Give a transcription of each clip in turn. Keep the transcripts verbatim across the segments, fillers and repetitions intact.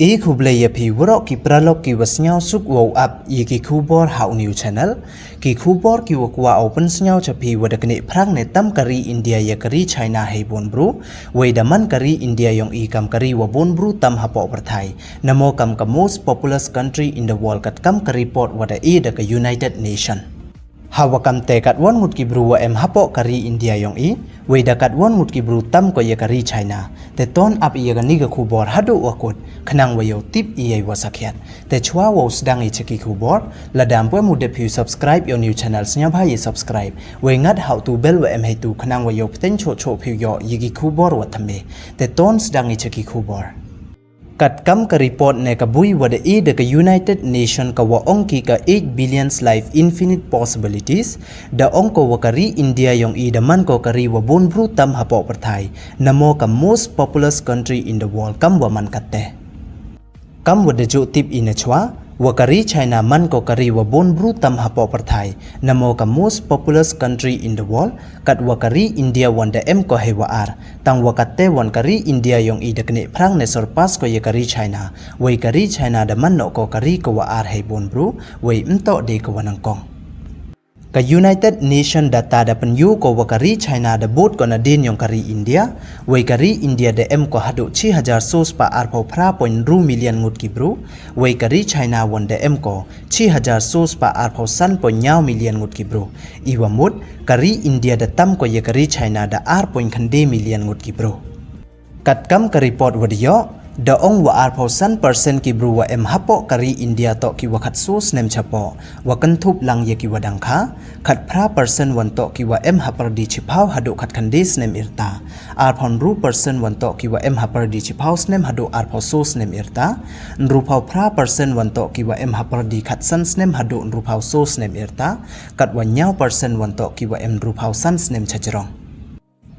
I khublei ya phi waroh ki paralok ki wa sniawsuk wow ap ya ki khubor ha u new channel. Ki khubor ki wa kwah u pynsniaw cha phi wa da knieh phrang ne tam ka ri India ya ka ri China hei bun bru. Wei da man ka ri India yong i kam ka ri wa bun bru tam hapoh pyrthai, namo kam ka most populous country in the world, kat kam ka report wa da e da ka United Nation. Ha wa kam te katwon ngut ki bru wa em hapoh ka ri India yong i, wei da katwon ngut ki bru tam ko ya ka ri China. Te ton ap ya kani ka khubor haduh wa kut, khnang wa yow tip ya i wa sakhiat. Te chwa wow sdang i cha ki khubor, lada ym pu em u dep phi u subscribe ya u new channel, sniawbha ya i subscribe, wei ngat ha u tu bell wa em heitu, khnang wa yow pteng choh choh phi u yoh ya ki khubor wa thymme. Te ton sdang i cha ki khubor. Kat kam ka report ne ka bui wa da e da ka United Nation ka wa ong ki ka Eight Billions Life Infinite Possibilities, da ong ko wa ka ri India yong i da man ko ka ri wa bun bru tam hapoh pyrthai, namo ka most populous country in the world kam wa man kat te. Kam wa da juh tip i na chwa, wa ka ri China man ko ka ri wa bun bru tam hapoh pyrthai, namo ka most populous country in the world, kat wa ka ri India wan da em ko hei wa ar. Tang wa kat te wan ka ri India yong i da knieh phrang ne surpass ko ya ka ri China, wei ka ri China da man noh ko ka ri ka wa ar hei bun bru, wei ym toh de ka wa nyngkong. Ka United Nation data da pynyoo ko wa ka ri China da bud ko nadien yong ka ri India, wei ka ri India da em ko haduh chi hajar soo spah arphaw phra point ynru million ngut ki bru, wei ka ri China wan da em ko chi hajar soo spah arphaw san point ynñiaw million ngut ki bru. I wa mut, ka ri India da tam ko ya ka ri China da ar point khyndai million ngut ki bru. Kat kam ka report wa da yoh, da ong wa arphaw san percent ki bru wa em hapoh ka ri India toh ki wa khatsoo snem chapoh, wa kynthup lang ya ki wa dang kha. Khatphra percent wan toh ki wa em hapyrdi chiphaw haduh khatkhyndai snem yrta. Arphaw ynru percent wan toh ki wa em hapyrdi chiphaw snem haduh arphaw soo snem yrta. Ynruphaw phra percent wan toh ki wa em hapyrdi khatsan snem haduh ynruphaw soo snem yrta. Kat wa ynñiaw percent wan toh ki wa em ynruphaw san snem chajrong.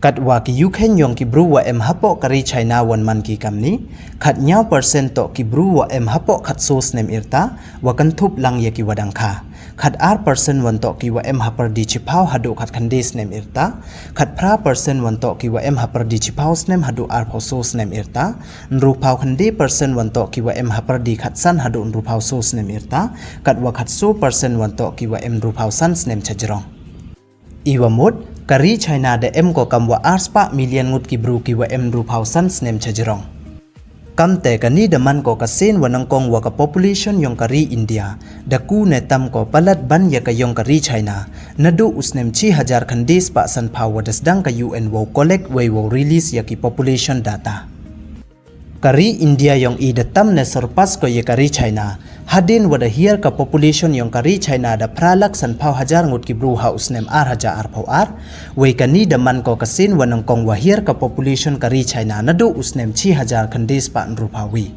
Kat wa ki yukheiñ yong ki bru wa em hapoh ka ri China wan man ki kamni. Khatynñiaw percent toh ki bru wa em hapoh khatsoo snem yrta, wa kynthup lang ya ki wa dang kha. Khatar percent wan toh ki wa em hapyrdi chiphaw haduh khatkhyndai snem yrta. Khatphra percent wan toh ki wa em hapyrdi chiphaw snem haduh arphaw soo snem yrta. Ynruphaw khyndai percent wan toh ki wa em hapyrdi khatsan haduh ynruphaw soo snem yrta. Kat wa khatsoo percent wan toh ki wa em ynruphaw san snem chajrong. I wa mut, ka ri China da em ko kam wa arspah million ngut ki bru ki wa em ynruphaw san snem chajrong. Kam te kani da man ko ka sien wa nyngkong wa ka population yong ka ri India da ku ne tam ko palat ban ya ka yong ka ri China, naduh u snem chi hajar khyndai spah sanphaw wa da sdang ka U N wow collect wei wow release ya ki population data. Ka ri India yong i da tam ne surpass ko ya ka ri China. Hadien wa da hiar ka population yong ka ri China da phra lak sanphaw hajar ngut ki bru ha u snem ar hajar arphaw ar. Wei kani da man ko ka sien wa nyngkong wa hiar ka population ka ri China naduh u snem chi hajar khyndai spah ynruphaw wi.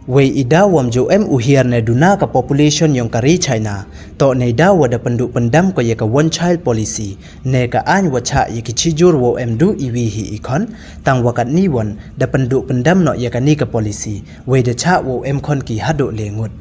Wei i daw wam ju em u hiar ne duna ka population yong ka ri China, toh ne i daw wa da pynduh pyndam ko ya ka one child policy, ne ka aiñ wa chah ya ki chijur wow em du iwi hi i khon. Tang wa katni wan da pynduh pyndam noh ya kani ka policy, wei da chah wow em khon ki haduh le ngut.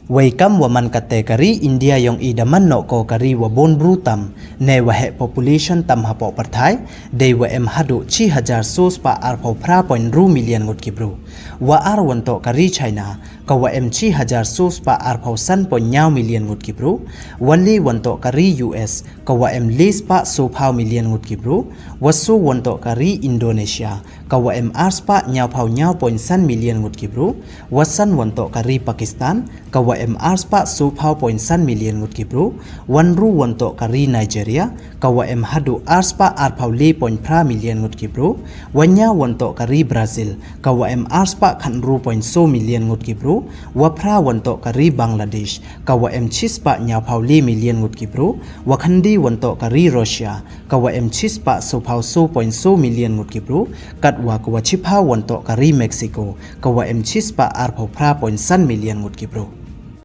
Wei kam wa man kat te ka ri India yong i da man noh ko ka ri wa bun bru tam, ne wa heh population tam hapoh pyrthai, dei wa em haduh chi hajar soo spah arphaw phra point ynru million ngut ki bru. Wa ar wan toh ka ri China, ka wa em chi hajar soo spah arphaw san point ynñiaw million ngut ki bru. Wa le wan toh ka ri U S, ka wa em le spah soophaw million ngut ki bru. Wa soo wan toh ka ri Indonesia, ka wa em ar spah ynñiawphaw ynñiaw point san million ngut ki bru. Wa san wan toh ka ri Pakistan, ka wa em ar spah soophaw point san million ngut ki bru. Wa ynru wan toh ka ri Nigeria, ka wa em haduh ar spah arphaw le point phra million ngut ki bru. Wa ynñiaw wan toh ka ri Brazil, ka wa em ar spah khatynru point soo million ngut ki bru. Wa phra wan toh ka ri Bangladesh, ka wa em chi spah ynñiawphaw le million ngut ki bru. Wa khyndai wan toh ka ri Russia, ka wa em chi spah soophaw soo point soo million ngut ki bru. Kat wa ka wa chiphaw wan toh ka ri Mexico, ka wa em chi spah arphaw phra point san million ngut ki bru.